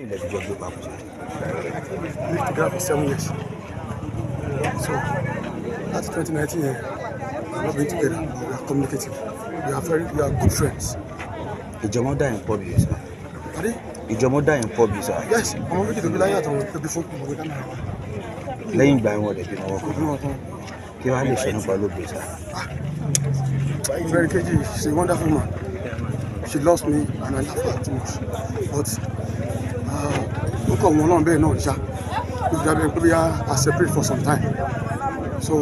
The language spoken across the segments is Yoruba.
Ilẹ̀ ìjọ gbé papọ̀ sir. Lived together for 7 years. So that's 2019 year. We have not been together, but we are communicating. We are good friends. Ìjọmọ́ dà yín pọ̀ bí, sir? Pardon? Ìjọmọ́ dà yín pọ̀ bí, sir? Yes, ọmọ méjì tó bí láyé àtàwọn tó bí fún gbogbo kámẹ́rà wa. Lẹ́yìn ìgbà yẹn, wọ́n dẹ̀ bímọ wọn Kò kan? Bí wọn kan. Kí wàá lè sọ nípa olóògbé, sir? Mọ́rẹ́níkejì, she's a wonderful man. She lost me and I love her too much. But ó kọ̀ wọ́n náà bẹ́ẹ̀ náà ṣá. Ó fi dábẹ́ pé bí I separate for some time. So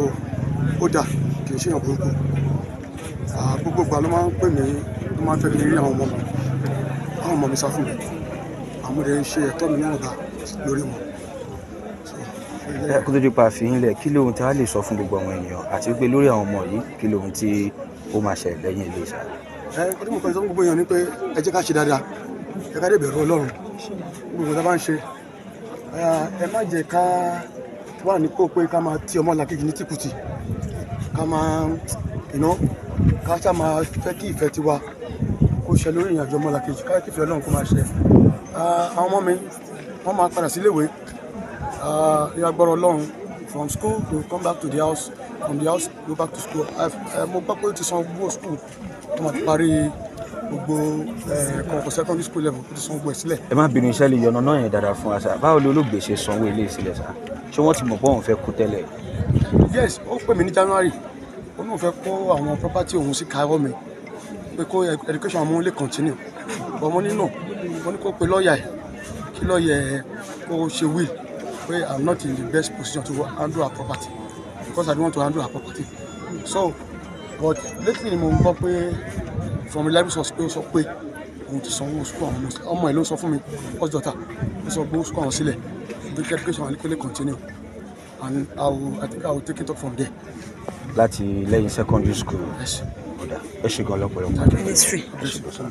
ó dà, kì í ṣèyàn burúkú. Gbogbo ìgbà ló máa ń pè mí, ló máa ń fẹ́ kí n rí àwọn ọmọ mi. Àwọn ọmọ mi sá fún mi. Àwọn ọmọdé ń ṣe ẹ̀tọ́ mi níwọ̀nba lórí wọn. So, Ẹ kó tó di pa àfihàn lẹ̀, kí lóhun tí a lè sọ fún gbogbo àwọn ènìyàn, àti wípé lórí àwọn ọmọ yìí, kí lóhun tí ó máa ṣẹlẹ̀ lẹ́yìn ilé, sir? Ẹ kó tí mo kàn sọ fún gbogbo èèyàn ni pé ẹ jẹ́ ká ṣe dáadáa, ẹ ká dé bẹ̀rù Ọlọ́run. Gbogbo nǹkan tá a bá ń ṣe, ẹ má jẹ́ ká wà nípò pé ká máa ti ọmọlàkejì ní tìkùtì, ká máa ká ṣáà máa fẹ́ kí ìfẹ́ tiwa kó ṣe lórí ìrìnàjò ọmọlàkejì, ká kí ìfẹ́ Ọlọ́run kó máa ṣe. Àwọn ọmọ mi, wọ́n máa padà síléèwé ní agbára Ọlọ́run. From school they will come back to the house, from the house go back to school. Mo gbọ́ pé ó ti san gbogbo school, wọ́n máa ti parí gbogbo ẹ̀kọ́ secondary school level, ó ti san gbogbo ẹ̀ sílẹ̀. Ẹ má bínú, iṣẹ́ lè yọ̀nà náà yẹn dáadáa fún wa, sir. Báwo ni olóògbé ṣe sanwó ilé sílẹ̀, sir? Ṣé wọ́n ti mọ̀ pé òun fẹ́ kú tẹ́lẹ̀? Yes, ó pè mí ní January, ó ní òun fẹ́ kó àwọn property òun sí káwọ́ mi pé kó education àwọn lè continue, but mo ní no. Mo ní kó pe lọ́ọ̀yà ẹ̀, kí lọ́ọ̀yà ẹ̀ kó ṣe will, pé I'm not in the best position to handle her property because I don't want to handle her property. So, but lately ni mo ń gbọ́ pé from reliable source pé ó sọ pé òun ti sanwó school àwọn ọmọ. Ọmọ ẹ̀ ló sọ fún mi, first daughter, ó sọ gbówó school àwọn sílẹ̀ pé kí education àwọn lè continue, and I think I will take it up from there. Láti lẹ́yìn secondary school? Yes. Ó dà, ẹ ṣe gan lọ́pọ̀lọpọ̀. Ministry. Ẹ ṣe gan, sir.